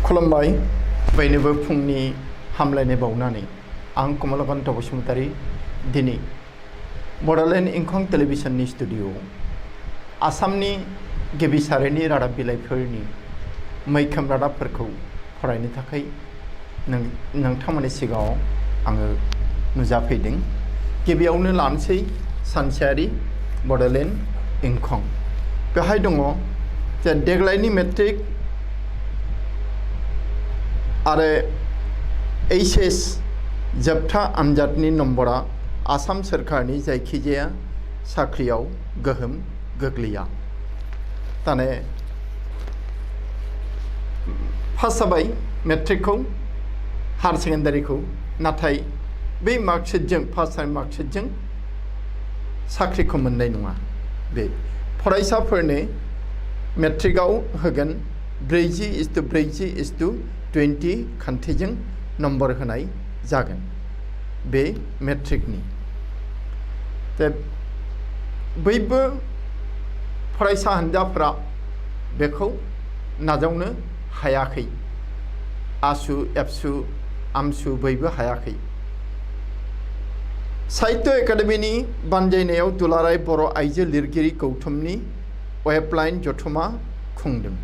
खुलुमबाय बयनोबो फुंनि हामलायनाय बावनानै आं कमलकान्त बसुमतारी दिनै बड'लेण्ड इंखं टेलिभिजननि स्टुडिअ आसामनि गिबि सारिनि रादाब बिलाइफोरनि मैखोम रादाबफोरखौ फरायनो थाखाय नोंथांमोननि सिगाङाव आङो नुजाफैदों। गिबियावनो लानोसै सानसेयारि बड'लेण्ड इंखं। बेहाय दङ जे देग्लायनि मेट्रिक आरो एचएस जोबथा आनजादनि नम्बरा आसाम सोरखारनि जायखिजाया साख्रियाव गोहोम गोग्लैया। ताने पास जाबाय मेट्रिकखौ हायर सेकेन्डारिखौ, नाथाय बै मार्कशीटजों पास जानाय मार्कशीटजों साख्रिखौ मोननाय नङा। बे फरायसाफोरनो मेट्रिकआव होगोन 40:40:20 खान्थिजों नम्बर होनाय जागोन बे मेट्रिकनि। बयबो फरायसा हान्जाफोरा बेखौ नाजावनो हायाखै। आसु एबसु आमसु बयबो हायाखै। साहित्य एकाडेमिनि बानजायनायाव दुलाराय बर' आइजो लिरगिरि गौथुमनि वेबलाइन जथुमा खुंदों।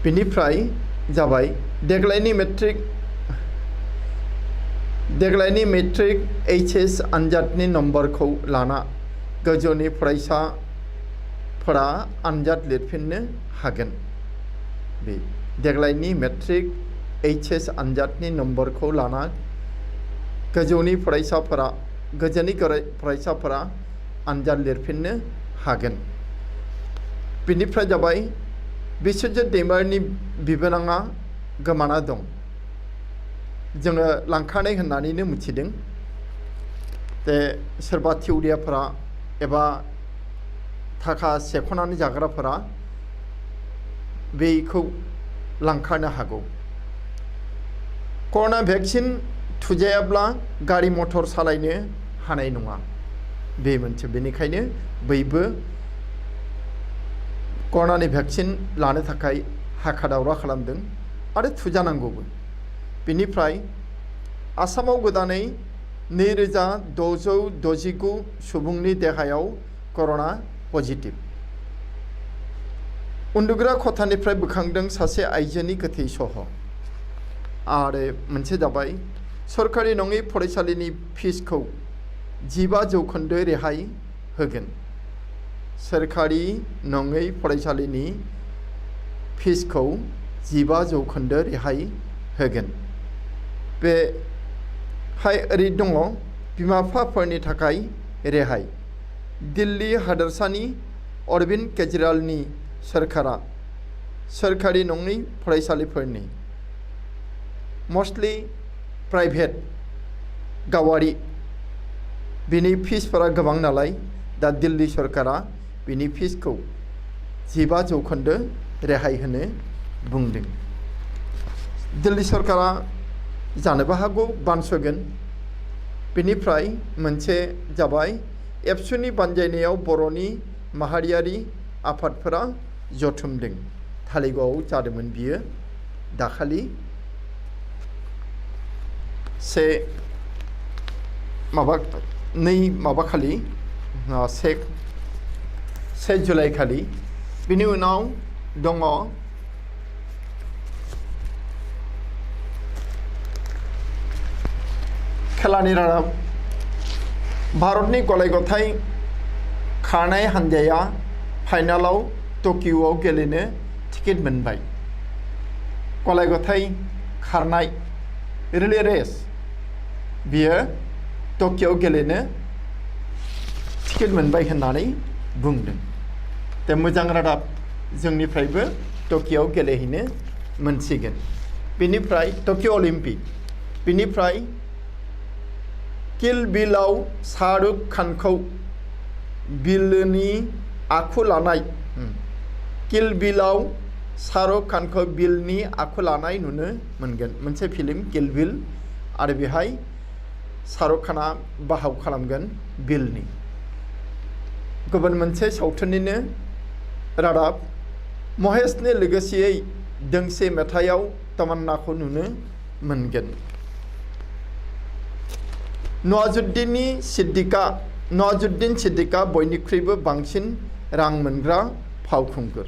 बेनिफ्राय जाबाय देग्लायनि मेट्रिक एचएस आनजादनि नम्बरखौ लाना गोजौनि फरायसाफोरा आनजाद लिरफिननो हागोन। बे देग्लायनि मेट्रिक एचएस आनजादनि नम्बरखौ लाना गोजौनि फरायसाफोरा आनजाद लिरफिननो हागोन। बेनिफ्राय जाबाय बिश्वजित दैमारिनि बिबोनाङा गोमाना दं। जोङो लांखारनाय होननानैनो मिथिदों। सोरबा थिउरियाफोरा एबा थाखा सेख'नानै जाग्राफोरा बेखौ लांखारनो हागौ। कर'ना भेक्सिन थुजायाब्ला गारि मटर सालायनो हानाय नङा बे मोनसे। बेनिखायनो बयबो कर'नानि भेक्सिन लानो थाखाय हाखा दावरा खालामदों आरो थुजानांगौबो। बेनिफ्राय आसामाव गोदानै 2669 सुबुंनि देहायाव कर'ना पजिटिभ। उन्दुग्रा खथानिफ्राय बोखांदों सासे आइजोनि गोथै सह'। आरो मोनसे जाबाय सरकारि नङै फरायसालिनि फिसखौ 15% रेहाय होगोन। सोरखारि नङै फरायसालिनि फिसखौ 15% रेहाय होगोन। बेहाय ओरै दङ बिमा बिफाफोरनि थाखाय रेहाय। दिल्ली हादोरसानि अरविन्द केजरिवालनि सोरखारा सोरखारि नङै फरायसालिफोरनि मस्टलि प्राइभेट गावारि बिनि फिसफोरा गोबां नालाय, दा दिल्ली सरकारा बिनि फिसखौ 15% रेहाय होनो बुंदों। दिल्ली सरकारा जानोबो हागौ बानस'गोन। बेनिफ्राय मोनसे जाबाय एबसुनि बानजायनायाव बर'नि माहारियारि आफादफोरा जथुमदों। धालिगावआव जादोंमोन बियो दाखालि 1 जुलाइ खालि। बिनि उनाव दङ खेलानि रादाब। भारतनि गलाय गथाय खारनाय हान्जाया फाइनालाव टकिअ'आव गेलेनो टिकेट मोनबाय। गलाय गथाय खारनाय रिले रेस बियो टकिअ'आव गेलेनो टिकेट मोनबाय होननानै बुंदों। मोजां रादाब, जोंनिफ्रायबो टकिअ'आव गेलेहैनो मोनसिगोन। बेनिफ्राय टकिअ' अलिम्पिक। बेनिफ्राय किल बिलआव शाहरुख खानखौ बिलनि आखु लानाय नुनो मोनगोन। मोनसे फिल्म किल बिल आरो बेहाय शाहरुख खाना बाहाव खालामगोन बिलनि। गुबुन मोनसे सावथुननिनो रादाब महेशनि लोगोसेयै दोंसे मेथाइयाव तमन्नाखौ नुनो मोनगोन। नवाजुद्दिन सिद्दिका बयनिख्रुइबो बांसिन रां मोनग्रा फावखुंगुर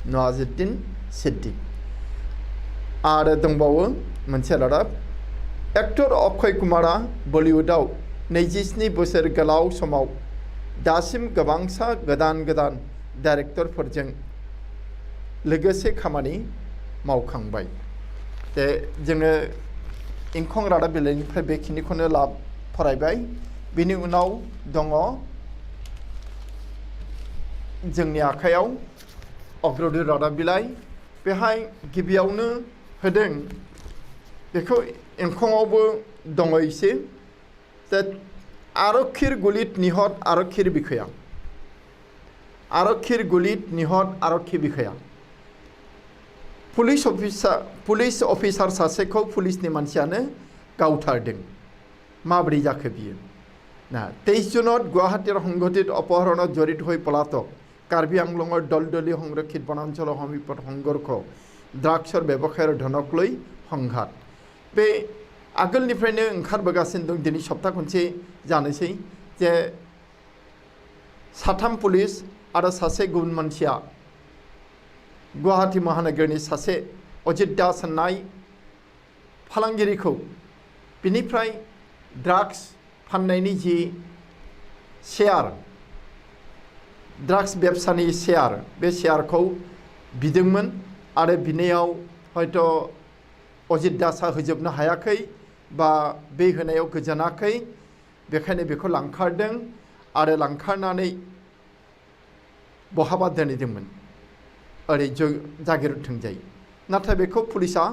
नवाजुद्दिन सिद्दिक। आरो दंबावो मोनसे रादाब एक्टर अक्षय कुमारा बलिउडआव 27 बोसोर गोलाव समाव दासिम गोबांसा गोदान डाइरेक्टरफोरजों लोगोसे खामानि मावखांबाय। दे जोङो इंखं रादाब बिलाइनिफ्राय बेखिनिखौनो फरायबाय। बिनि उनाव दङ जोंनि आखायाव अग्रदूत रादाब बिलाइ। बेहाय गिबियावनो होदों बेखौ इंखङावबो दङ एसे जे आरक्षीर गुलित निहत आरक्षीर बिखाया। आरक्षीर गुलित निहत आरक्षी बिखाया पुलिस अफिसार सासेखौ पुलिसनि मानसियानो गावथारदों। माबोरै जाखो बियो ना 23 जुনত गुवाहाटीर সংঘটিত অপহৰণত জড়িত হৈ পলাতক কাৰ্বি আংলঙৰ দলদলীয় সংৰক্ষিত বনাঞ্চলৰ সমীপত সংঘৰ্ষ ড্ৰাগছৰ ব্যৱসায়ৰ ধনক লৈ সংঘাত। बे आगोलनिफ्रायनो ओंखारबोगासिनो दं। दिनै सप्ता खनसे जानोसै जे 3 पुलिस आरो सासे गुबुन मानसिया गुवाहाटी महानगरनि सासे अजित दास होननाय फालांगिरिखौ बिनिफ्राय ड्राग्स फाननायनि जि शेयार ड्राग्स बेबसानि शेयार बे शेयारखौ बिदोंमोन आरो बिनायाव हयथ' अजित दासआ होजोबनो हायाखै बा बे होनायाव गोजोनाखै बेखायनो बेखौ लांखारदों आरो लांखारनानै बहाबा दोनहैदोंमोन ओरै जागिरथोंजाय। नाथाय बेखौ पुलिसा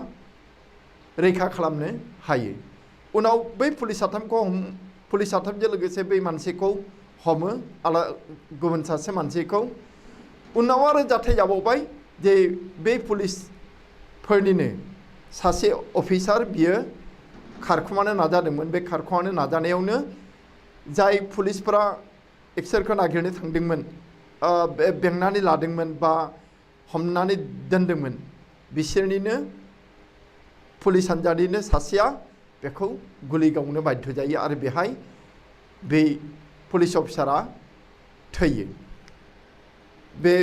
रैखा खालामनो हायो। उनाव बै पुलिस साथामजों लोगोसे बै मानसिखौ हमो गुबुन सासे मानसिखौ। उनाव आरो जाथाय जाबावबाय जे बे पुलिसफोरनिनो सासे अफिसार बियो खारखुमानो नाजादोंमोन। बे खारखुमानो नाजानायावनो जाय पुलिसफोरा एक्सोरखौ नागिरनो थांदोंमोन बेंनानै लादोंमोन बा हमनानै दोनदोंमोन बिसोरनिनो पुलिस हान्जानिनो सासेया बेखौ गुलि गावनो बाध्य जायो आरो बेहाय बे पुलिस अफिसारा थैयो। बे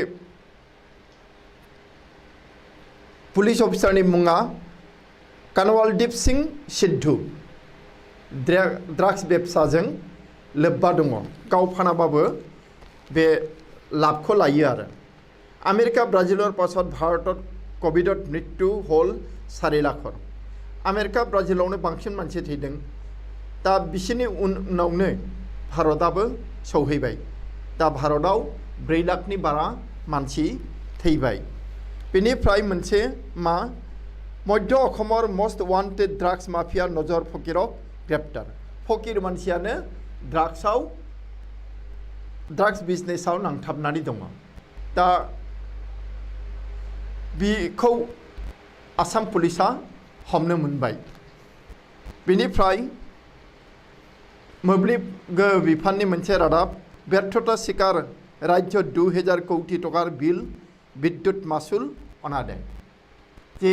पुलिस अफिसारनि मुङा कानवालदीप सिंह सिद्धू। ड्राग्स बेबसाजों लोब्बा दङ। गाव फानाबाबो बे लाभखौ लायो आरो। आमेरिका ब्राजिলৰ पाছত भारतত कभिडत मृत्यु हल 4 लाखर। आमेरिका ब्राजिलावनो बांसिन मानसि थैदों। दा बिसोरनि उनावनो भारतआबो सौहैबाय। दा भारतआव 4 लाखनि बारा मानसि थैबाय। बेनिफ्राय मोनसे मा मध्य अखমৰ most wanted drugs mafia Nazar फकीरक ग्रेप्टार। फकीर मानसियानो ड्राग्स बिजनेसाव नांथाबनानै दङ। दा बिखौ आसाम पुलिसा हमनो मोनबाय। बेनिफ्राय मोब्लिब गोहो बिफाननि मोनसे रादाब व्यर्थता शिकार राज्य 2000 कोटी टकार बिल विद्युत मासुल अनादों। जे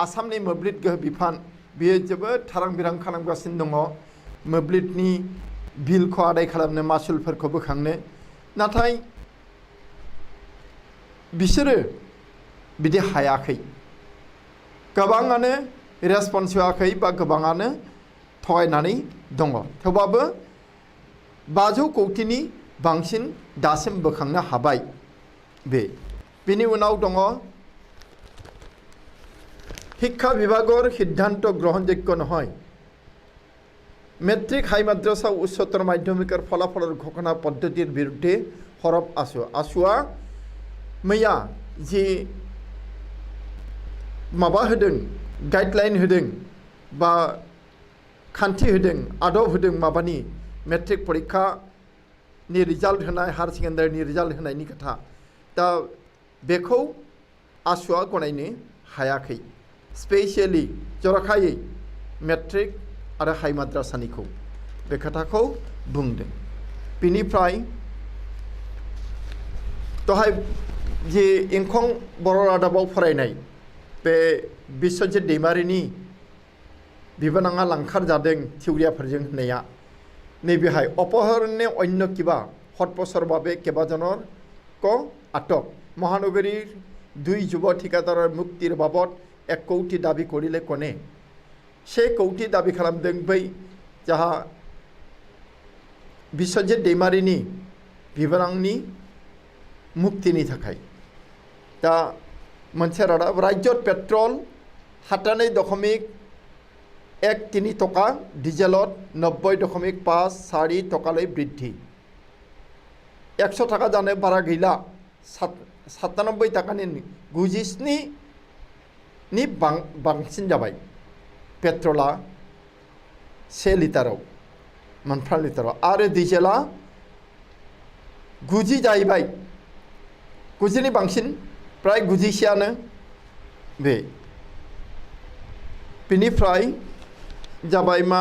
आसामनि मोब्लिब गोहो बिफान बियो जोबोद थारां बिरां खालामगासिनो दङ मोब्लिबनि बिलखौ आदाय खालामनो मासुलफोरखौ बोखांनो। नाथाय बिसोरो बिदि हायाखै। गोबाङानो रेसपन्स होआखै बा गोबाङानो थगायनानै दङ। थेवबाबो 500 कोटिनि बांसिन दासिम बोखांनो हाबाय। बेनि उनाव दङ শিক্ষা বিভাগৰ সিদ্ধান্ত গ্ৰহণযোগ্য নহয়। মেট্ৰিক হাই মাদ্ৰাসা উচ্চতৰ মাধ্যমিকৰ ফলাফলৰ ঘোষণা পদ্ধতিৰ বিৰুদ্ধে সৰব আছুৱা मैया जि माबा होदों गाइडलाइन होदों बा खान्थि होदों आदब होदों माबानि मेट्रिक परीक्षानि रिजाल्ट होनाय हायर सेकेन्डारिनि रिजाल्ट होनायनि खोथा। दा बेखौ आसुआ गनायनो हायाखै। स्पेसियेलि जरखायै मेट्रिक आरो हाई माद्रासानिखौ बे खोथाखौ बुंदों। बिनिफ्राय दहाय जे इंखं बर' रादाबाव फरायनाय बे बिस्वजित दैमारिनि बिबोनाङा लांखार जादों थिउरियाफोरजों होननाया नैबेहाय अपहरणे अन्य किबा हतबसर बाबे केबाजनर को आटक महानगरीर 2 যুব ঠিকাদারের মুক্তির বাবদ 1 কোটি দাবি করিলে কনে से कौटि दाबि खालामदों बै जाहा बिस्वजित दैमारिनि बिबोनांनि मुक्तिनि थाखाय दा मोनसे रादाब राज्यत पेट्रल 97.13 टका डिजेलत 90.54 टकालै बृद्धि 100 टाका जानो बारा गैला 97 टाकानि 97 नि बांसिन जाबाय पेट्रोला 1 लिटाराव मोनफ्राम लिटाराव आरो डिजेला 90 जाहैबाय 90 नि बांसिन प्राय 90 सेयानो बे बिनिफ्राय जाबाय मा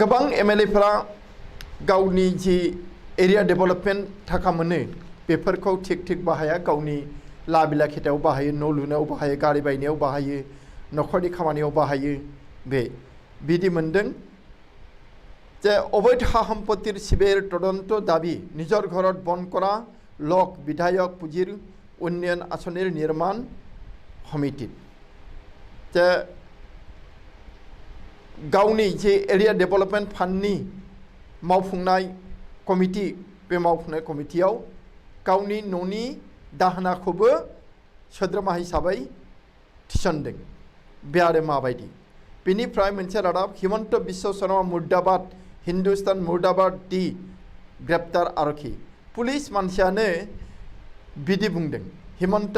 गोबां एमएलएफोरा गावनि जि एरिया डेभेलपमेन्ट थाखा मोनो बेफोरखौ थिक बाहाया गावनि लाबिला खेथायाव बाहायो न' लुनायाव बाहायो गारि बायनायाव बाहायो नखरनि खामानियाव बाहायो बे बिदि मोनदों जे अवैध हा सम्पत्तिर शिबेर तदন্ত दाबी निजर घरत बन करा लोक विधायक पुजिर उन्नयन आसनिर निर्माण समिति जे गावनि जे एरिया डेभेलपमेन्ट फान्डनि मावफुंनाय कमिटि बे मावफुंनाय कमिटियाव गावनि न'नि दाहोनाखौबो सोद्रोमा हिसाबै थिसनदों बे आरो माबायदि बेनिफ्राय मोनसे रादाब हिमन्त बिश्व शर्मा मुर्दाबाद हिन्दुस्तान मुर्दाबाद दि ग्रेप्तार आरक्षी पुलिस मानसियानो बिदि बुंदों हिमन्त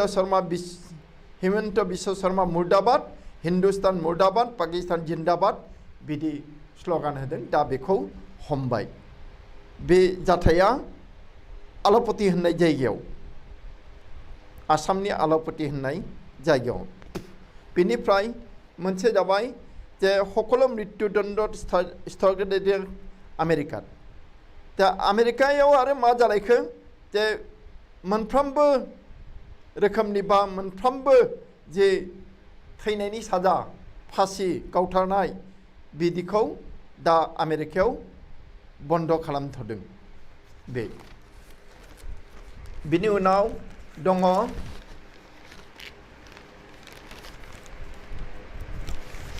बिश्व शर्मा मुर्दाबाद हिन्दुस्तान मुर्दाबाद पाकिस्तान जिन्दाबाद बिदि स्लगान होदों दा बेखौ हमबाय बे जाथाया आलापति होननाय जायगायाव आसामनि आलापति होननाय जायगायाव बेनिफ्राय मोनसे जाबाय जे सकल मृत्युदण्ड स्थगित आमेरिका दा आमेरिकायाव आरो मा जालायखो जे मोनफ्रोमबो रोखोमनि बा मोनफ्रोमबो जे थैनायनि साजा फासि गावथारनाय बिदिखौ दा आमेरिकायाव बन्द खालामथ'दों बे बिनि उनाव दङ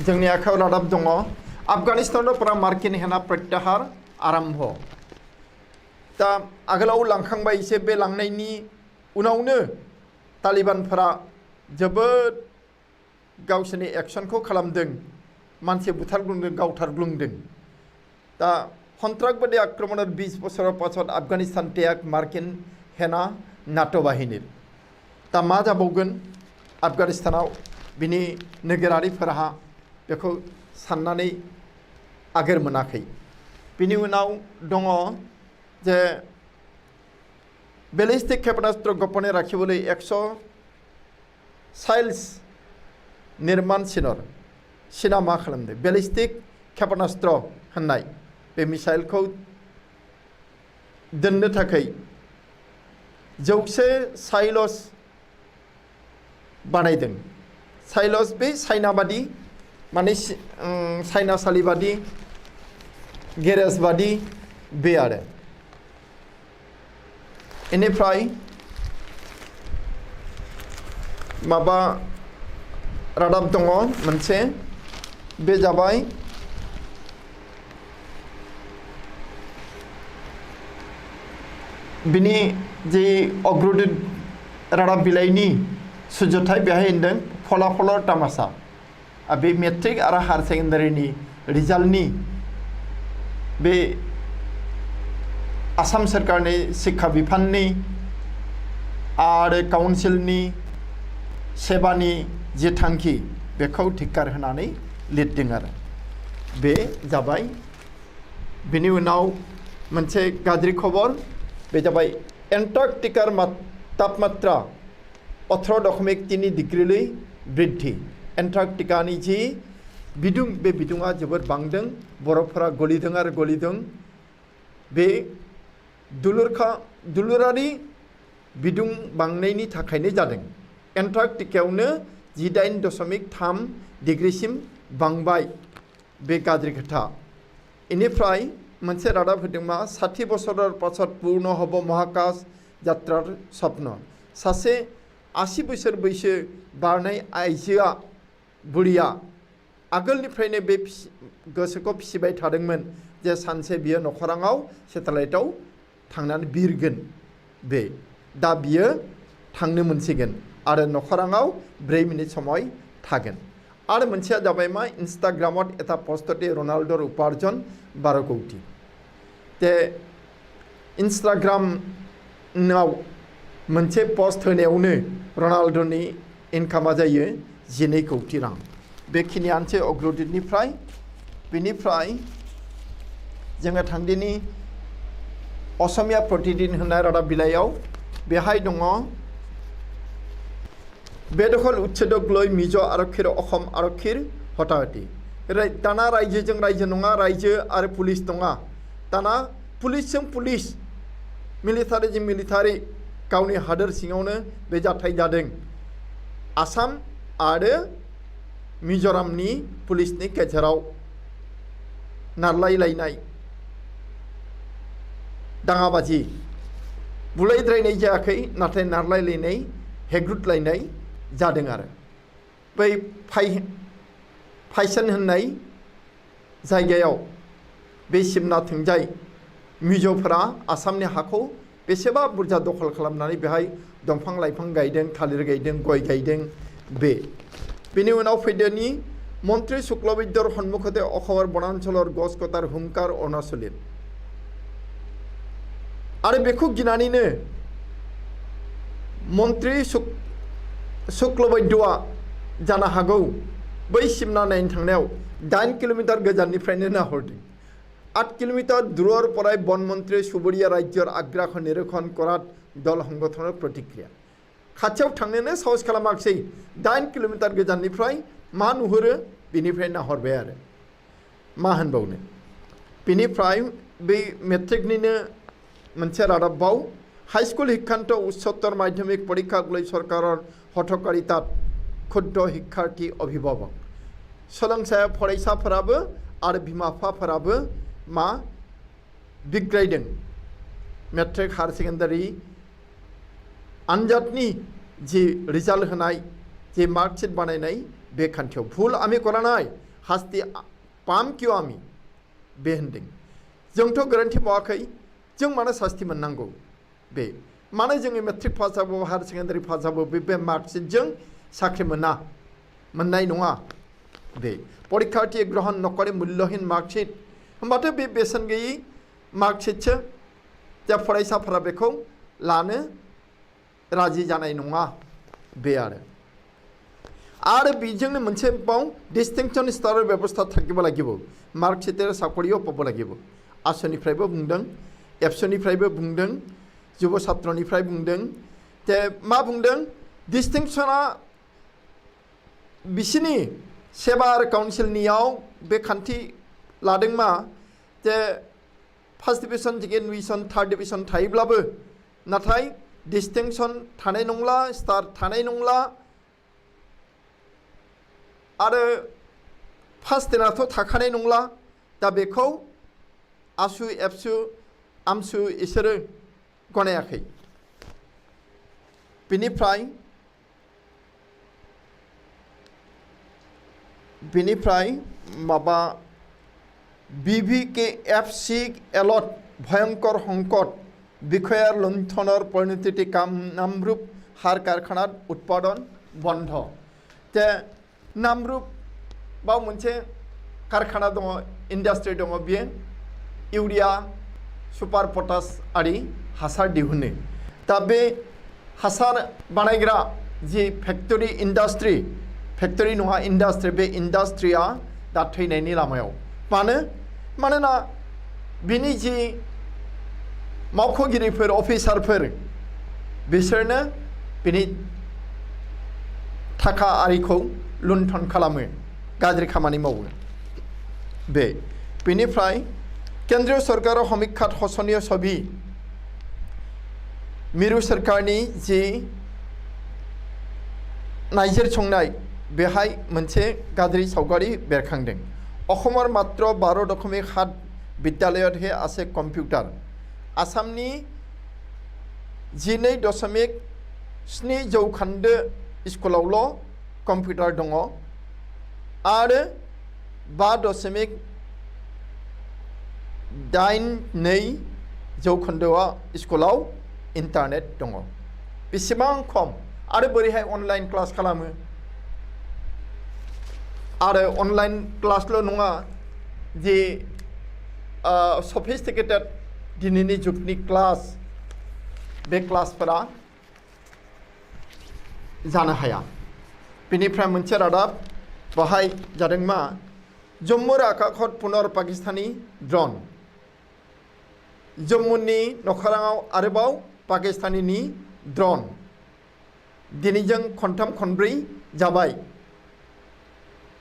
जोंनि आखायाव रादाब दङ आफगानिस्ताननिफ्राय मार्किन हेना प्रत्याहार आरम्भ दा आगोलाव लांखांबाय एसे बे लांनायनि उनावनो तालिबानफोरा जोबोद गावसोरनि एक्सनखौ खालामदों मानसि बुथारग्लुंदों गावथारग्लुंदों दा सन्त्रासबादि आक्रमणर 20 বছৰৰ পাছত আফগানিস্তান ত্যাগ মার্কিন হেনা नाटो बाहिनीर दा मा जाबावगोन आफगानिस्तानाव बिनि नोगोरारिफोरहा बेखौ साननानै आगोर मोनाखै बिनि उनाव दङ जे बेलिस्टिक क्षेपणास्त्र गोपने राखिबोलै 100 साइल्स निर्माण सिना मा खालामदों बेलिस्टिक क्षेपणास्त्र होननाय बे मिसाइलखौ दोननो थाखाय 100 साइलस बानायदों साइलस बे चाइना बादि माने चाइनासालि बादि गेरेज बादि बे आरो इनिफ्राय माबा रादाब दङ मोनसे बे जाबाय बिनि जे अग्रदूत रादाब बिलाइनि सुजुथाय बेहाय होनदों फलाफलर तामासा बे मेट्रिक आरो हायार सेकेन्डारिनि रिजाल्टनि बे आसाम सरकारनि शिक्षा बिफाननि आरो काउन्सिलनि सेबानि जे थांखि बेखौ धिक्कार होनानै लिरदों आरो बे जाबाय बिनि उनाव मोनसे गाज्रि खबर बे जाबाय एन्टार्कटिकार तापमात्रा 18.3 डिग्रीलै बृद्धि एन्टार्कटिकानि जि बिदुं बे बिदुङा जोबोद बांदों बरफफोरा गलिदों आरो गलिदों बे दुलुरारि बिदुं बांनायनि थाखायनो जादों एन्टार्कटिकायावनो 18.3 डिग्रीसिम बांबाय बे गाज्रि खोथा इनिफ्राय मोनसे रादाब होदों मा 60 बोसोर पाছত पूर्ण हब महाकाश यात्रार स्वप्न सासे 80 बोसोर बैसो बारनाय आइजोआ बुरिया आगोलनिफ्रायनो बे गोसोखौ फिसिबाय थादोंमोन जे सानसे बियो नखराङाव सेटेलाइटआव थांनानै बिरगोन बे दा बियो थांनो मोनसिगोन आरो नखराङाव 4 मिनिट समय थागोन आरो मोनसेया जाबाय मा इन्स्टाग्रामत एटा पस्टते रनाल्डोर उपार्जन 12 कोटी ते इन्स्टाग्रामाव मोनसे पस्ट होनायावनो रनाल्डोनि इनकामा जायो 12 कोटी रां बेखिनियानोसै अग्रदूतनिफ्राय बेनिफ्राय जोङो थांदिनि असमिया प्रतिदिन होननाय रादाब बिलाइयाव बेहाय दङ बेदखल उच्छेदक लै मिज' आरक्षीर अखम आरक्षीर हताहति दाना रायजोजों रायजो नङा रायजो आरो पुलिस नङा दाना पुलिसजों पुलिस मिलिटारिजों मिलिटारि गावनि हादोर सिङावनो बे जाथाय जादों आसाम आरो मिज'रामनि पुलिसनि गेजेराव नारलायलायनाय दाङाबाजि बुलायद्रायनाय जायाखै नाथाय नारलायलायनाय हेग्रुदलायनाय जादों आरो बै फाइसन होननाय जायगायाव बे सिमना थिंजाय मिज'फोरा आसामनि हाखौ बेसेबा बुरजा दखल खालामनानै बेहाय दंफां लाइफां गायदों थालिर गायदों गय गायदों बेनि उनाव फैदोनि मन्त्रि शुक्लबैद्যৰ সন্মুখতে অসমৰ বনাঞ্চলৰ গছ কটাৰ হুংকাৰ অৰুণাচলীৰ आरो बेखौ गिनानैनो मन्त्रि शुक्लबैद्यआ जानो हागौ बै सिमना नायनो थांनायाव 8 किलोमिटार गोजाननिफ्रायनो नाहरदों 8 किलोमिटार दूरर पराय बन मन्त्रि सुबुरिया राज्यर आग्राखौ निरीक्षण करात दल संगठনৰ प्रतिक्रिया खाथियाव थांनोनो साहस खालामाखिसै 8 किलोमिटार गोजाननिफ्राय मा नुहुरो बेनिफ्राय नाहरबाय आरो मा होनबावनो बेनिफ्राय बै मेट्रिकनिनो मोनसे रादाबाव हाईस्कुल शिक्षान्त उच्चतर माध्यमिक परीक्षागुलै सरकाৰৰ हठकारितात क्षुद्र शिक्षार्थी अभिभावक सोलोंसाया फरायसाफोराबो आरो बिमा बिफाफोराबो मा बिग्रायदों मेट्रिक हायर सेकेन्डारि आनजादनि जि रिजाल्ट होनाय जे मार्कशीट बानायनाय बे खान्थियाव भुल आमी करा नाय हास्ति पाम क्यों आमी बे होनदों जोंथ' गोरोन्थि मावाखै जों मानो सास्ति मोननांगौ बे मानो जोङो मेट्रिक पास जाबाबो हायर सेकेन्डारि पास जाबाबो बे मार्कशीटजों साख्रि मोननाय नङा बे परीक्षार्थी ग्रहण नकरे मूल्यहीन मार्कशीट होमबाथ' बे बेसेन गैयै मार्कशीटसो जा फरायसाफोरा बेखौ लानो राजि जानाय नङा बे आरो बेजोंनो मोनसे बाव डिस्टिंक्शन स्टार बेबस्था থাকিব লাগিব मार्कशीटेर साकरियाव पाब লাগিব आसनिफ्रायबो बुंदों एबसुनिफ्रायबो बुंदों युव छात्रनिफ्राय बुंदों जे मा बुंदों डिस्टिंक्शना बिसिनि सेवा आरो काउन्सिलनियाव बे खान्थि लादों मा जे first division second division third division थायोब्लाबो नाथाय डिस्टिंक्शन थानाय नंला स्टार थानाय नंला आरो फार्स्ट टेनाथ' थाखानाय नंला दा बेखौ आसु एबसु आमसु इसोरो गनायाखै बेनिफ्राय माबा BVKFC एलट भयंकर संकट বিষয়াৰ লুণ্ঠনৰ পৰিণতিতে নামৰূপ সাৰ কাৰখানাত উৎপাদন বন্ধ তে नामरूप बाव मोनसे कारखाना दङ इन्डास्ट्रि दङ बियो इउरिया सुपार पटास आरि हासार दिहुनो दा बे हासार बानायग्रा जि फेक्टरि इन्डास्ट्रि फेक्टरि नङा इन्डास्ट्रि बे इन्डास्ट्रिया दा थैनायनि लामायाव मानोना बिनि जि मावख'गिरिफोर अफिसारफोर बिसोरनो बिनि थाखा आरिखौ लुण्ठन खालामो गाज्रि खामानि मावो बेनिफ्राय केन्द्रीय सरकाराव समीक्षात शोचनीय छवि मिरु सरकारनि जि नायजिर संनाय बेहाय मोनसे गाज्रि सावगारि बेरखांदों। अखमर मात्र 12.7 विद्यालयतहे आसे कम्पिउटार। आसामनि 12.7 जौखोन्दो स्कुलावल' कम्पिउटार दङ आरो 5.82 जौखोन्दोआ स्कुलाव इन्टारनेट दङ। बेसेबां खम आरो बोरैहाय अनलाइन क्लास खालामो आरो अनलाइन क्लासल' नङा जे सफिस्टिकेटेड दिनैनि जुगनि क्लास बे क्लासफोरा जानो हाया। बेनिफ्राय मोनसे रादाब बाहाय जादों मा जम्मु आखाखत पुनर पाकिस्तानी ड्रन। जम्मुनि नखराङाव आरोबाव पाकिस्तानीनि ड्रन दिनैजों खनथाम खनब्रै जाबाय।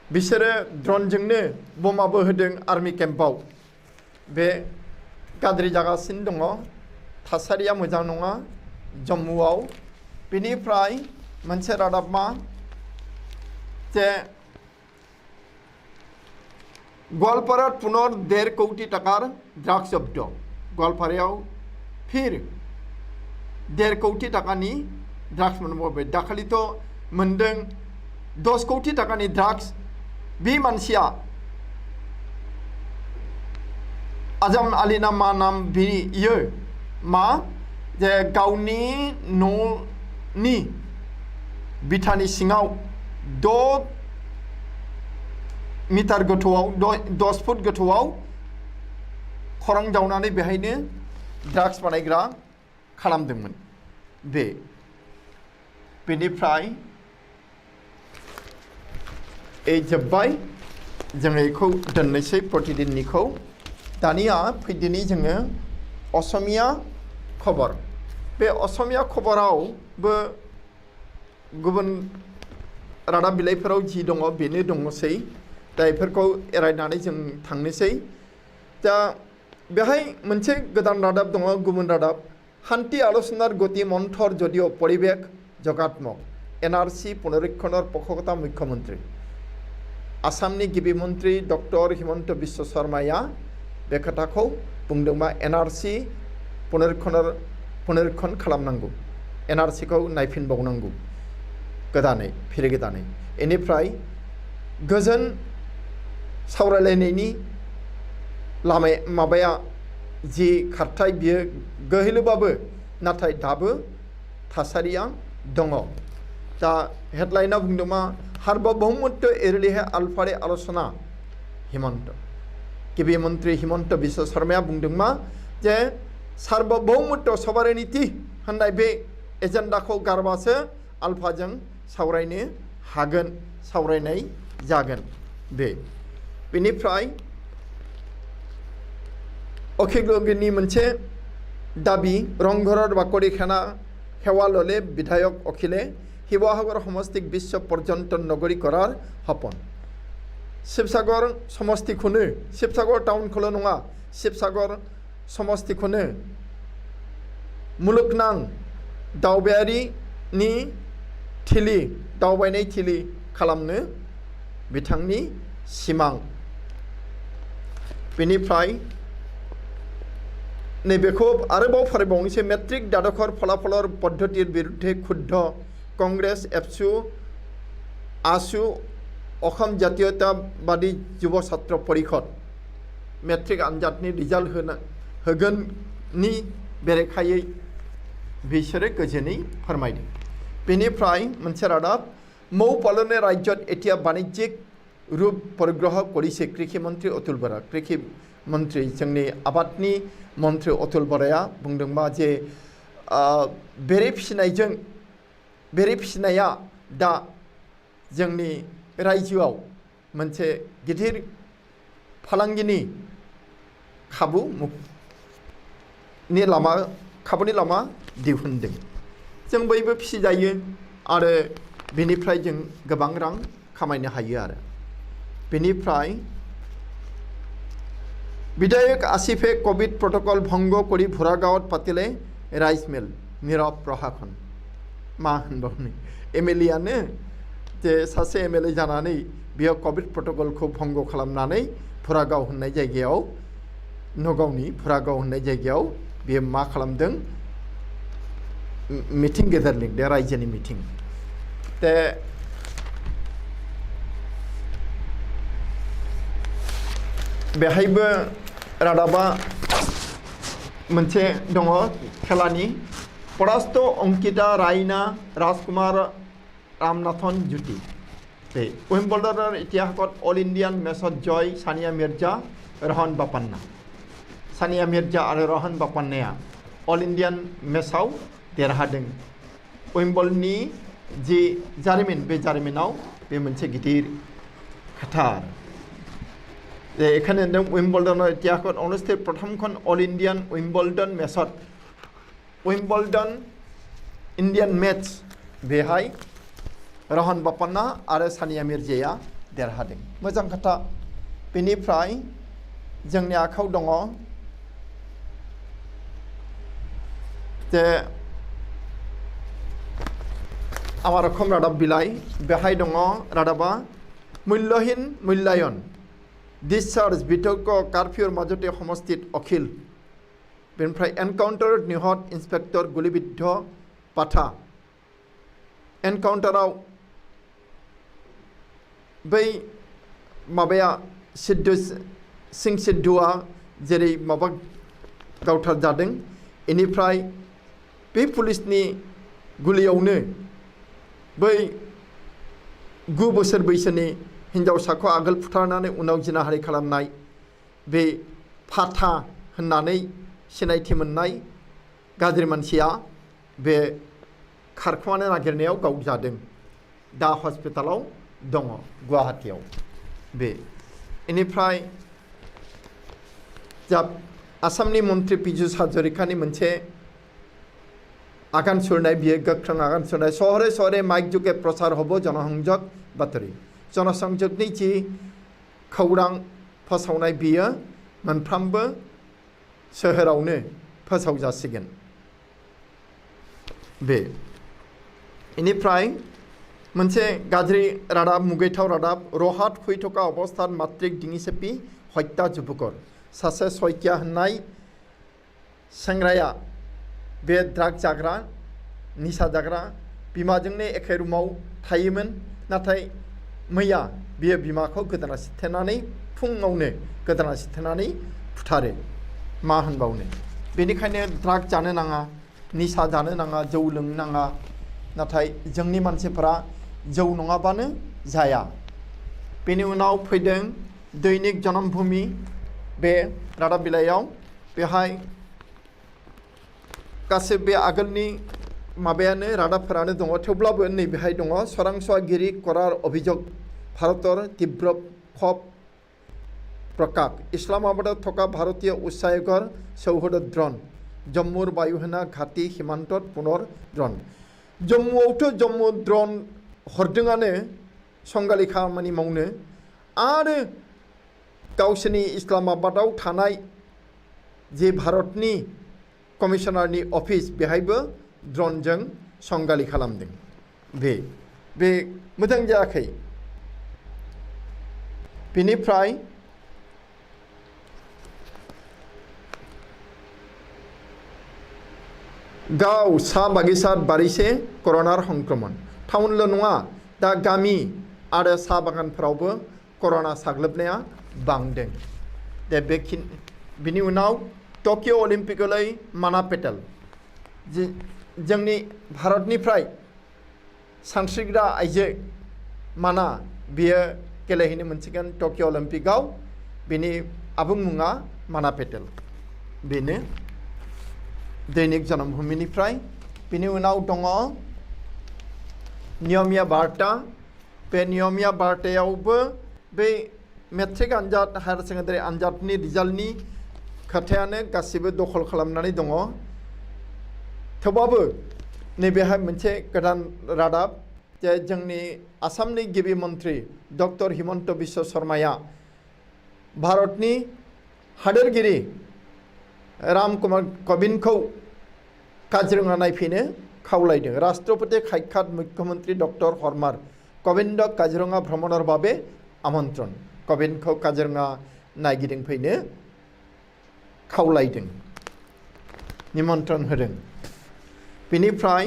बिसोरो ड्रनजोंनो बमाबो होदों आर्मी केम्पआव। बे गाज्रि जागासिनो दङ। थासारिया मोजां नङा जम्मुआव। बेनिफ्राय मोनसे रादाब मा जे गवालपारात पुनर 1.5 कोटी टाकार ड्राग्स जब्द। गवालपारायाव फिर 1.5 कोटी टाकानि ड्राग्स मोनबावबाय। दाखालिथ' मोनदों 10 कोटी टाकानि ड्राग्स। बे मानसिया आजम आली ना मा नाम बियो मा जे गावनि न'नि बिथानि सिङाव 6 मिटार गोथौआव 10 फुट गोथौआव खरं जावनानै बेहायनो ड्राग्स बानायग्रा खालामदोंमोन। बेनिफ्राय जोब्बाय जों बेखौ दोननोसै प्रतिदिननिखौ। दानिया फैदिनि जोङो असमिया खबर। बे असमिया खबरावबो गुबुन रादाब बिलाइफोराव जि दङ बेनो दङसै। दा बेफोरखौ एरायनानै जों थांनोसै। दा बेहाय मोनसे गोदान रादाब दङ। गुबुन रादाब शान्ति आलोचनार गति मन्थर যদিও परिवेश जगात्मक। एनआरसी पुनरीक्षणर पक्षकता मुख्यमंत्री आसामनि गिबि मन्त्री डक्टर हिमन्त बिश्व शर्माया बे खोथाखौ बुंदोंबा एनआरसी पुनरीक्षण खालामनांगौ। एनआरसीखौ नायफिनबावनांगौ गोदानै फिरे गोदानै। बेनिफ्राय गोजोन सावरायलायनायनि माबाया जि खारथाय बियो गोहैलोबाबो नाथाय दाबो थासारिया दङ। दा हेडलाइना बुंदों मा सार्वभौमत्व एरलिहे आलफारे आलोचना हिमन्त। गिबि मन्त्री हिमन्त बिश्व शर्माया बुंदों मा जे सार्वभौमत्व सभारेनिटि होननाय बे एजेन्डाखौ गारबासो आलफाजों सावरायनो हागोन, सावरायनाय जागोन। बेनिफ्राय अखिलगिरिनि मोनसे दाबि रंघरर बाकरि खेवालले विधायक अखिले শিৱসাগৰ সমষ্টিক বিশ্ব পৰ্যটন নগৰী কৰাৰ সপোন। শিৱসাগৰ সমষ্টিখনো শিৱসাগৰ টাউনखौल' नङा शिवसागर समष्टिखौनो मुलुगनां दावबायारिनि थिलि दावबायनाय थिलि खालामनो बिथांनि सिमां। बेनिफ्राय नैबेखौ आरोबाव फरायबावनोसै मेट्रिक दादखर फलाफलर पद्धतिर बिरुद्धे क्षुब्ध कांग्रेस एबसु आसु অসম জাতীয়তাবাদী যুব ছাত্ৰ পৰিষদ মেট্ৰিক आनजादनि रिजाल्ट होगोननि बेरेखायै बिसोरो गोजोनै फोरमायदों। बेनिफ्राय मोनसे रादाब मौ पालने राज्यत एटिया बाणिज्यिक रूप परिग्रह करिसे कृषि मंत्री अतुल बरा। कृषि मंत्री जोंनि आबादनि मंत्री अतुल बराया बुंदोंबा जे बेरे फिसिनाया दा जोंनि रायजोआव मोनसे गिदिर फालांगिनि खाबुनि लामा दिहुनदों। जों बयबो फिसिजायो आरो बेनिफ्राय जों गोबां रां खामायनो हायो आरो। बेनिफ्राय विधायक आसिफे कोविड प्रोटोकल भंग करी भुरागाঁৱত पातिले राइस मिल। नीरव प्रहाखन मा होनबावनो MLA आनो जे सासे MLA जानानै बेयाव कोविड प्रटोकलखौ भंग खालामनानै फुरागाव होननाय जायगायाव नगावनि फुरागाव होननाय जायगायाव बेयो मा खालामदों मिटिं गेदेर लिंदों रायजोनि मिटिं ते बेहायबो रादाबा मोनसे दङ खेलानि परास्त अंकिता रायना राजकुमार रामनाथन ज्योति बे उइम्बलडन इतिहासत अल इंडियान मेचत जय सानिया मिर्जा रोहन बापान्ना सानिया मिर्जा आरो रोहन बापान्नाया अल इंडियान मेचआव देरहादों उइम्बलनि जि जारिमिन बे जारिमिनाव बे मोनसे गिदिर खोथा एखाने उइम्बलडन इतिहासत अनुष्ठित प्रथमखन अल इंडियान उइम्बलडन मेचत उइम्बलडन इंडियान मैच बेहाय रोहन बापान्ना आरो सानिया मिर्जाया देरहादों मोजां खोथा बेनिफ्राय जोंनि आखायाव दङ जे आमार रखम रादाब बिलाइ बेहाय दङ रादाबा मूल्यहीन मूल्यायन डिसचार्ज बितर्क कारफिउर মাজতে সমষ্টিত अखिल बेनिफ्राय एनकाउन्टार निहत इन्सपेक्टर गुलिबिद्ध पाठा एनकाउन्टाराव बै माबाया सिद्धु सिं सिद्धुआ जेरै माबा गावथार जादों इनिफ्राय बे पुलिसनि गुलियावनो बै 9 बोसोर बैसोनि हिन्जावसाखौ आगोल फुथारनानै उनाव जिनाहारि खालामनाय बे फाथा होननानै सिनायथि मोननाय गाज्रि मानसिया बे खारखुमानो नागिरनायाव गावजादों दा हस्पिटालाव दङ गुवाहाटीयाव बे इनिफ्राय जा आसामनि मन्त्रि पीयूष हाजरिकानि मोनसे आगान सुरनाय बियो गोख्रों आगान सुरनाय शहरे शहरे माइक जुगे प्रचार हब जनसंयोग बातरि जनसंयोगनि जि खौरां फोसावनाय बियो मोनफ्रोमबो सोहोरावनो फोसाव जासिगोन बे इनिफ्राय मोनसे गाज्रि रादाब मुगैथाव रादाब रहाट हुइथका अबस्थात मात्रिक डिङिसेपि हत्या जुबुकर सासे सयकिया होननाय सेंग्राया बे ड्राग जाग्रा निसा जाग्रा बिमाजोंनो एखे रुमाव थायोमोन नाथाय मैया बियो बिमाखौ गोदोना सिथेनानै फुङावनो गोदोना सिथेनानै फुथारो मा होनबावनो बेनिखायनो ड्राग जानो नाङा निसा जानो नाङा जौ लोंनो नाङा नाथाय जोंनि मानसिफोरा जौ नङाबानो जाया बेनि उनाव फैदों दैनिक जनमभूमि बे रादाब बिलाइयाव बेहाय गासै बे आगोलनि माबायानो रादाबफोरानो दङ थेवब्लाबो नैबेहाय दङ सरांसवागिरि करार अभियोग भारतर तीव्र क्षोभ प्रकाश इस्लामाबादत थका भारतीय उच्चायोगर सौहद ड्रन जम्मुर बायुसेना घाटी सीमान्तत पुनर ड्रन जम्मुआवथ' जम्मु ड्रन हरदोंआनो संगालि खामानि मावनो आरो गावसोरनि इस्लामाबादाव थानाय जे भारतनि कमिशनारनि अफिस बेहायबो ड्रनजों संगालि खालामदों बे मोजां जायाखै बेनिफ्राय गाव सा बागिसात बारिसे कर'नार संक्रमण टाउनल' नङा दा गामि आरो साहा बागानफोरावबो कर'ना साग्लोबनाया बांदों दे बिनि उनाव टकिअ अलिम्पिकलै माना पेटेल जोंनि भारतनिफ्राय सानस्रिग्रा आइजो माना बियो गेलेहैनो मोनसिगोन टकिअ अलिम्पिकआव बिनि आबुं मुङा माना पेटेल बेनो दैनिक जनमभूमिनिफ्राय बिनि उनाव दङ नियमिया बार्ता बे नियमिया बार्तायावबो बे मेट्रिक आनजाद हायार सेकेन्डारि आनजादनि रिजाल्टनि खोथायानो गासिबो दखल खालामनानै दङ थेवबाबो नैबेहाय मोनसे गोदान रादाब जे जोंनि आसामनि गिबि मन्त्रि डक्टर हिमन्त बिश्व शर्माया भारतनि हादोरगिरि राम कुमार कबिनखौ काजिरङा नायफैनो खावलायदों राष्ट्रपति खायखात मुख्यमंत्री डक्टर हरमार कबिन्द काजिरङा भ्रमणर बाबे आमन्त्रण कबिन्दखौ काजिरङा नायगिदिंफैनो खावलायदों निमन्त्रण होदों बेनिफ्राय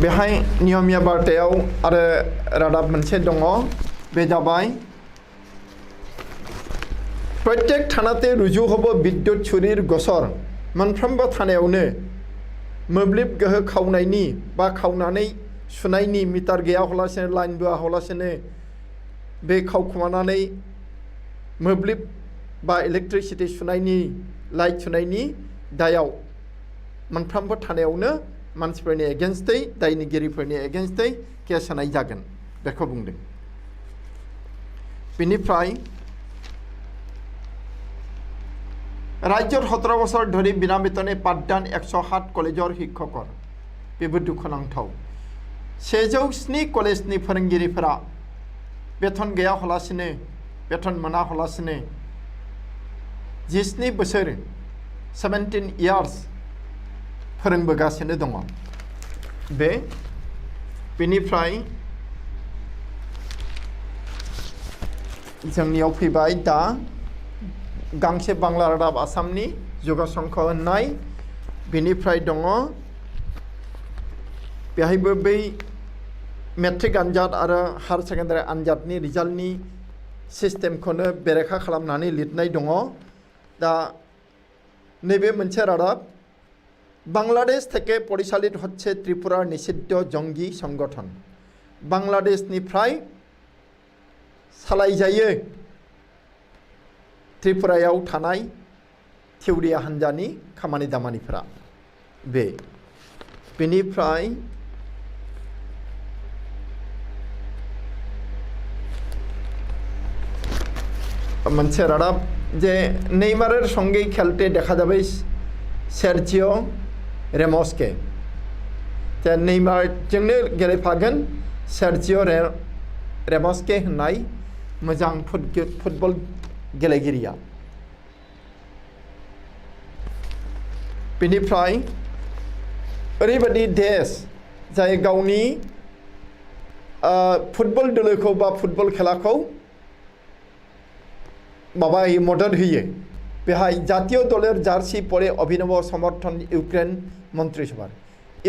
बेहाय नियमिया बार्तायाव आरो रादाब मोनसे दङ बे जाबाय प्रत्येक थानाते रुजु हबो विद्युत चुरिर गसर मोनफ्रोमबो थानायावनो मोब्लिब गोहो खावनायनि बा खावनानै सुनायनि मिटार गैया हलासेनो लाइन बोआ हलासेनो बे खावखुमानानै मोब्लिब बा इलेक्ट्रिसिटी सुनायनि लाइट सुनायनि दायाव मोनफ्रोमबो थानायावनो मानसिफोरनि एगेन्स्टै दायनिगिरिफोरनि एगेन्स्टै केस होनाय जागोन बेखौ बुंदों बेनिफ्राय राज्यर 17 বছর ধরে বিনা বেতনে পাঠদান 107 কলেজৰ শিক্ষকৰ बेबो दुखुनांथाव 107 कलेजनि फोरोंगिरिफोरा बेतन गैया हलासिनो बेतन मोना हलासिनो 17 बोसोर 17 years फोरोंबोगासिनो दङ बेनिफ्राय जोंनियाव फैबाय दा गांसे बांला रादाब आसामनि जौगासंख होननाय बेनिफ्राय दङ बेहायबो बै मेट्रिक आनजाद आरो हायर सेकेन्डारि आनजादनि रिजाल्टनि सिस्टेमखौनो बेरेखा खालामनानै लिरनाय दङ दा नैबे मोनसे रादाब बांलादेश থেকে পরিচালিত হচ্ছে ত্রিপুরার নিষিদ্ধ জঙ্গি সংগঠন বাংলাদেশনিफ्राय सालायजायो त्रिपुरायाव थानाय थिउरिया हान्जानि खामानि दामानिफोरा बेनिफ्राय मोनसे रादाब जे नेइमारेर संगे खेलते देखा जाबाय सेर्जिओ रेमसके नेइमारजोंनो गेलेफागोन सेर्जिओ रेमसके होननाय मोजां फुटबल गेलेगिरिया बेनिफ्राय ओरैबायदि देश जाय गावनि फुटबल दोलोखौ बा फुटबल खेलाखौ माबायो मदद होयो बेहाय जातीय दलेर जार्सी परे अभिनव समर्थन इउक्रेन मन्त्रिसभा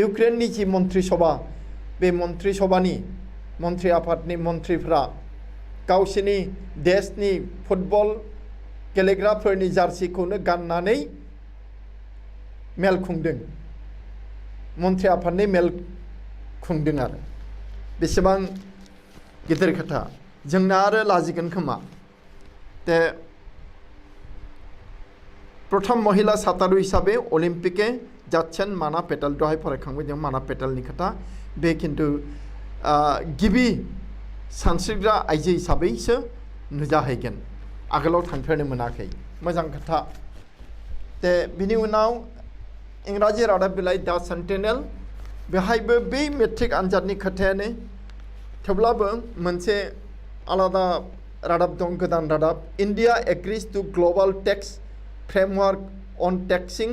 इउक्रेननि जि मन्त्रिसभा बे मन्त्रिसभानि मन्त्रि आफादनि मन्त्रिफ्रा गावसिनि देशनि फुटबल गेलेग्राफोरनि जार्सीखौनो गाननानै मेल खुंदों मन्त्रि आफादनि मेल खुंदों आरो बेसेबां गिदिर खोथा जोंना आरो लाजिगोन खोमा ते प्रथम महिला सातारु हिसाबै अलिम्पिके जाच्छेन माना पेटेल दहाय फरायखांबाय जों माना पेटेलनि खोथा बे खिन्थु गिबि सानस्रिग्रा आइजो हिसाबैसो नुजाहैगोन आगोलाव थांफेरनो मोनाखै मोजां खोथा ते बिनि उनाव इंराजि रादाब बिलाइ दा सेन्टिनेल बेहायबो बै मेट्रिक आनजादनि खोथायानो थेवब्लाबो मोनसे आलादा रादाब दं गोदान रादाब India agrees to global tax framework on taxing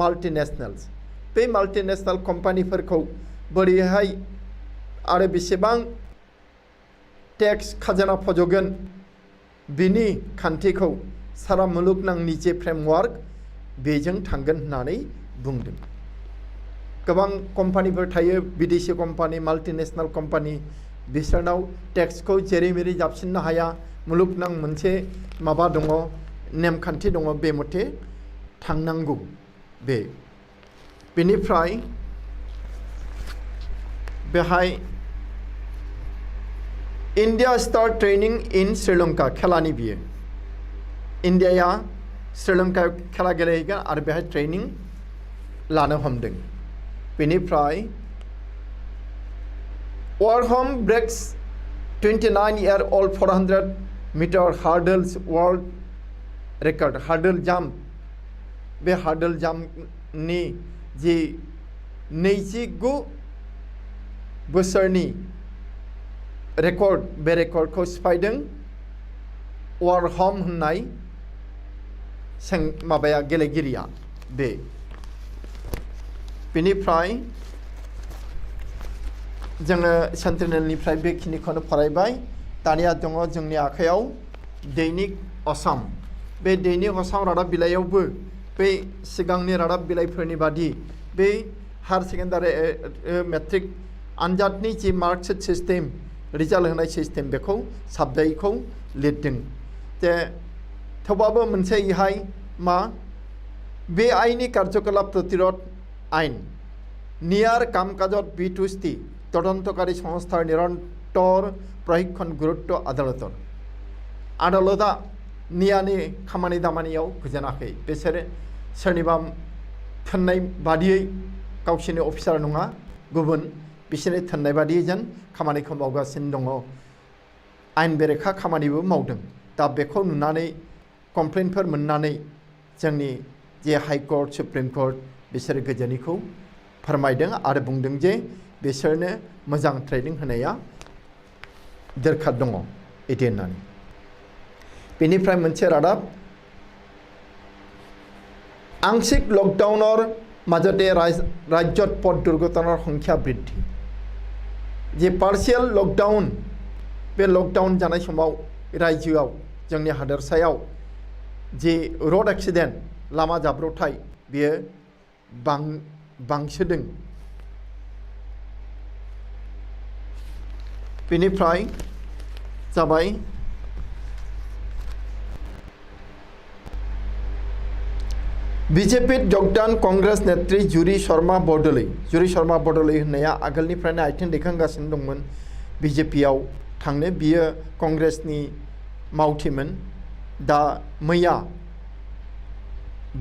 multinationals बे माल्टिनेशनल कम्पानिफोरखौ बोरैहाय आरो बेसेबां टेक्स खाजोना फजगोन बिनि खान्थिखौ सारा मुलुगनांनि जे फ्रेमवर्क बेजों थांगोन होननानै बुंदों गोबां कम्पानिफोर थायो विदेशी कम्पानि माल्टिनेशनल कम्पानि बिसोरनाव टेक्सखौ जेरै मेरै जाबसिननो हाया मुलुगनां मोनसे माबा दङ नेमखान्थि दङ बे मथे थांनांगौ बेनिफ्राय बेहाय India star training in Sri Lanka खेलानि बियो इंडिया श्रीलंका खेला गेलेहैगोन आरो बेहाय ट्रेनिं लानो हमदों बेनिफ्राय वारहम breaks 29-year-old 400-meter hurdles world record hurdle jump बे hurdle jump नि जी 29 बोसोरनि रेकर्ड बे रेकर्डखौ सिफायदों वार हम होननाय माबाया गेलेगिरिया बेनिफ्राय जोङो सेन्ट्रेलनिफ्राय बेखिनिखौनो फरायबाय दानिया दङ जोंनि आखायाव दैनिक आसाम बे दैनिक आसाम रादाब बिलाइयावबो बे सिगांनि रादाब बिलाइफोरनि बादि बे हायर सेकेन्डारि मेट्रिक आनजादनि जि मार्कशीट सिस्टेम रिजाल्ट होनाय सिस्टेम बेखौ साबजायैखौ लिरदों जे थेवबाबो मोनसे इहाय मा बे आइननि कार्यकलाप प्रतिरोध आइन नियार कामकाजत बितुस्ति तदन्तकारी संस्थार निरन्तर प्रशिक्षण गुरुत्व आदालता नियानि खामानि दामानियाव गोजोनाखै बिसोरो सोरनिबा थोननाय बादियै गावसोरनि अफिसार नङा गुबुन बिसोरनि थोननाय बादियै जेन खामानिखौ मावगासिनो दङ आइन बेरेखा खामानिबो मावदों दा बेखौ नुनानै कमप्लेनफोर मोननानै जोंनि जे हाइकर्ट सुप्रिम कर्ट बिसोरो गोजोनैखौ फोरमायदों आरो बुंदों जे बिसोरनो मोजां ट्रेनिं होनाया दरखार दङ इदि होननानै बेनिफ्राय मोनसे रादाब आंशिक लकडाउनर মাজতে राज्यत पथ दुर्घटनार संख्या बृद्धि जे पार्शियल लकडाउन बे लकडाउन जानाय समाव राज्योआव जोंनि हादोरसायाव जे रोड एक्सिडेन्ट लामा जाब्रबथाय बेयो बांसोदों बेनिफ्राय जाबाय बीजेपी जगदान कांग्रेस नेत्री जुरि शर्मा बडोलै होननाया आगोलनिफ्रायनो आथिं दैखांगासिनो दंमोन बीजेपीआव थांनो बियो कांग्रेसनि मावथिमोन दा मैया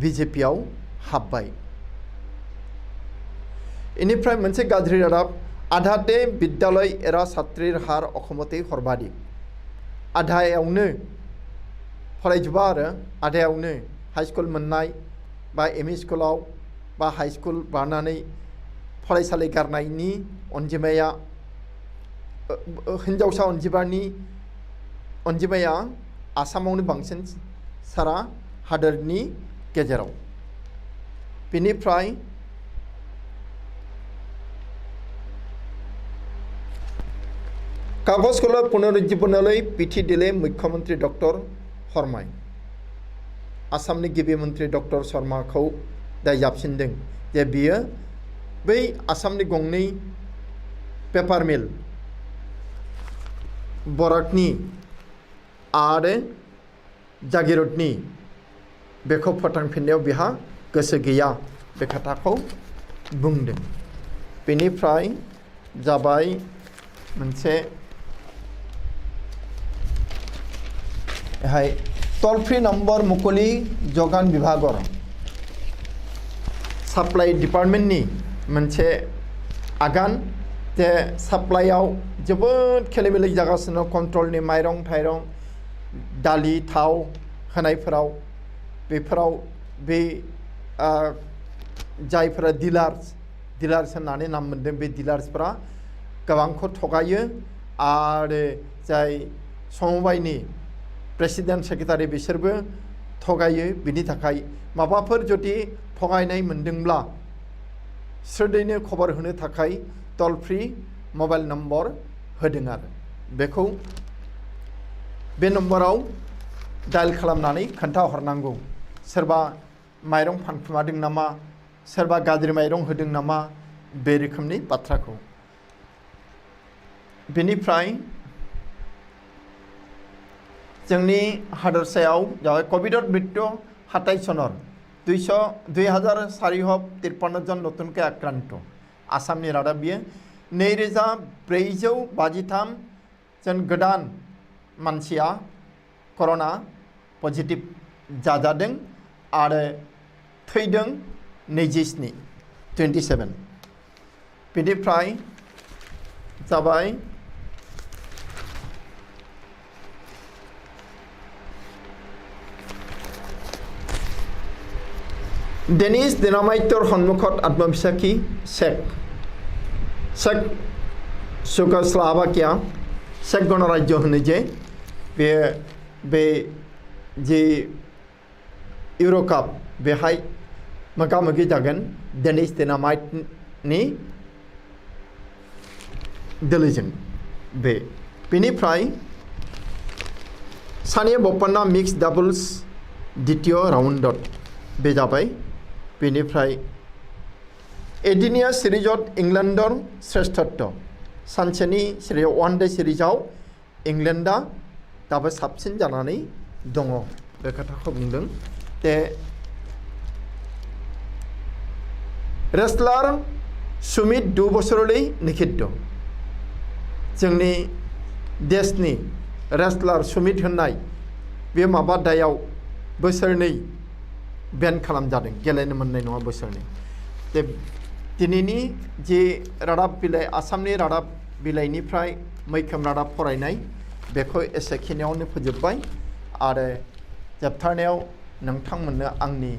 बीजेपीआव हाबबाय इनिफ्राय मोनसे गाज्रि रादाब आधाते विद्यालय एरा छात्रीर हार अखमते सर्वाधिक आधायावनो फरायजोबा आरो आधायावनो हाइस्कुल मोननाय बा एम इ स्कुलाव बा हाई स्कुल बारनानै फरायसालि गारनायनि अनजिमाया हिन्जावसा अनजिमाया आसामावनो बांसिन सारा हादोरनि गेजेराव बेनिफ्राय कागजखौल' पुनरुज्जीबनलै पिथि दिले मुख्यमंत्री डक्टर हरमाय आसामनि गिबि मन्त्रि डक्टर शर्माखौ दाय जाबसिनदों जे बियो बै आसामनि गंनै पेपार मिल बराकनि आरो जागिरदनि बेखौ फोथांफिननायाव बिहा गोसो गैया बे खोथाखौ बुंदों बेनिफ्राय जाबाय मोनसे हाय टल फ्री नम्बर मुकली जगान विभागर साप्लाइ डिपार्टमेन्टनि मोनसे आगान जे साप्लाइयाव जोबोद खेलेमेले जागासिनो कन्ट्रलनि माइरं थाइरं दालि थाव होनायफोराव बेफोराव बे जायफोरा डिलार्स होननानै नाम मोनदों बे डिलार्सफोरा गोबांखौ थगायो आरो जाय समबायनि प्रेसिडेन्ट सेक्रेटारि बिसोरबो थगायो बिनि थाखाय माबाफोर जुदि थगायनाय मोनदोंब्ला स्रोदैनो खबर होनो थाखाय टल फ्री मबाइल नम्बर होदों आरो बेखौ बे नम्बराव डायल खालामनानै खोन्थाहरनांगौ सोरबा माइरं फानखुमादों नामा सोरबा गाज्रि माइरं होदों नामा बे रोखोमनि बाथ्राखौ बेनिफ्राय जोंनि हादोरसायाव कभिडर मृत्यु 27 जনৰ 2453 जन नতুनকৈ आक्राন্ত आसामनि रादाब बियो 2453 जन गोदान मानसिया कर'ना पजिटिभ जाजादों आरो थैदों 27 बेनिफ्राय जाबाय डेनिस डिनामाइटर सन्मुखत आत्मविश्वासी शेख सुगस्लावाकिया सेक गणराज्य होनो जे बे जे इउर' काप बेहाय मोगा मोगि जागोन डेनिश डायनामाइटनि दोलोजों बेनिफ्राय सानिया बप्पन्ना मिक्स डाबल्स द्वितीय राउन्डत बे जाबाय बेनिफ्राय एदिनिया सिरिजत इंलेन्डर श्रेष्ठत्व सानसेनि सिरियाव वान डे सिरिजाव इंलेन्डा दाबो साबसिन जानानै दङ बे खोथाखौ बुंदों ते रेसलार सुमित 2 बोसोरलै निखिद्ध जोंनि देशनि रेसलार सुमित होननाय बे माबा दायाव बोसोरनै बेन खालामजादों गेलेनो मोननाय नङा बोसोरनै ते दिनैनि जे रादाब बिलाइ आसामनि रादाब बिलाइनिफ्राय मैखोम रादाब फरायनाय बेखौ एसेखिनियावनो फोजोबबाय आरो जोबथारनायाव नोंथांमोननो आंनि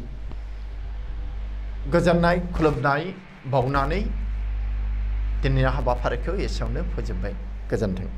गोजोननाय खुलुमनाय बावनानै दिनैनि हाबाफारिखौ एसेयावनो फोजोबबाय गोजोन्थों।